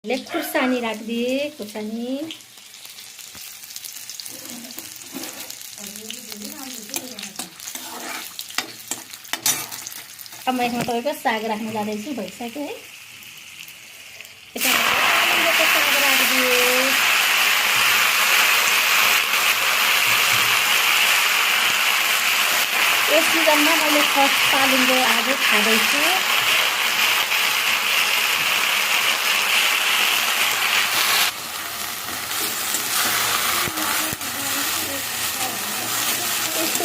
ले खुर्सानी राखिदिए खुर्सानी अब म यसमा तपाईँको साग राख्न जाँदैछु भइसक्यो है साग राखिदिए यस सिजनमा मैले फर्स्ट पालुङको आज खाँदैछु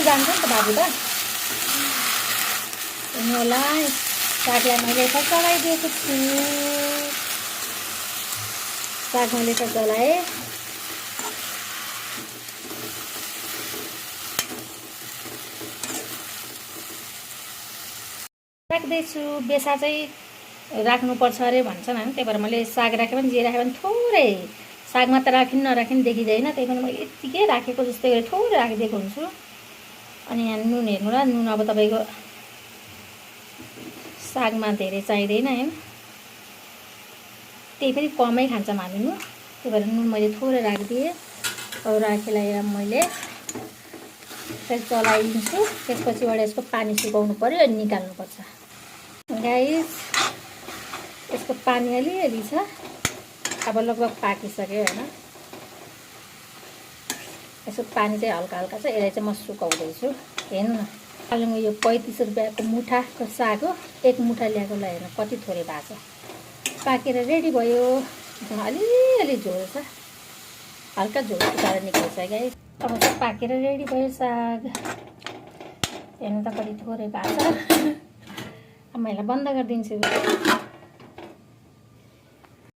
जान्छ नि त बाबु त होला सागलाई मैले चलाइदिएको छु साग मैले चलाएँ राख्दैछु बेसा चाहिँ राख्नुपर्छ अरे भन्छन् होइन त्यही भएर मैले साग राखेँ भने जे राखेँ भने थोरै सागमा त राखिन नराखिन देखिँदैन त्यही भएर मैले यत्तिकै राखेको जस्तै गरी थोरै राखिदिएको हुन्छु अनि यहाँ नुन हेर्नु र नुन अब तपाईँको सागमा धेरै चाहिँदैन हैन त्यही पनि कमै खान्छ हामी नुन त्यही भएर नुन मैले थोरै राखिदिएँ अब राखेलाई मैले फेरि चलाइदिन्छु त्यसपछिबाट यसको पानी सुकाउनु पर्यो अनि निकाल्नुपर्छ गाइस यसको पानी अलिअलि छ अब लगभग पाकिसक्यो हैन यसको पानी चाहिँ हल्का हल्का छ यसलाई चाहिँ म सुकाउँदैछु हेर्नु न पालुङको यो 35 रुपैयाँको मुठाको साग हो एक मुठा ल्याएकोलाई हेर्नु कति थोरै भएको छ पाकेर रेडी भयो अलिअलि झोल छ हल्का झोल सुकाएर निकाल्छ गाइस अब चाहिँ पाकेर रेडी भयो साग हेर्नु त कति थोरै भएको छ अब मैले बन्द गरिदिन्छु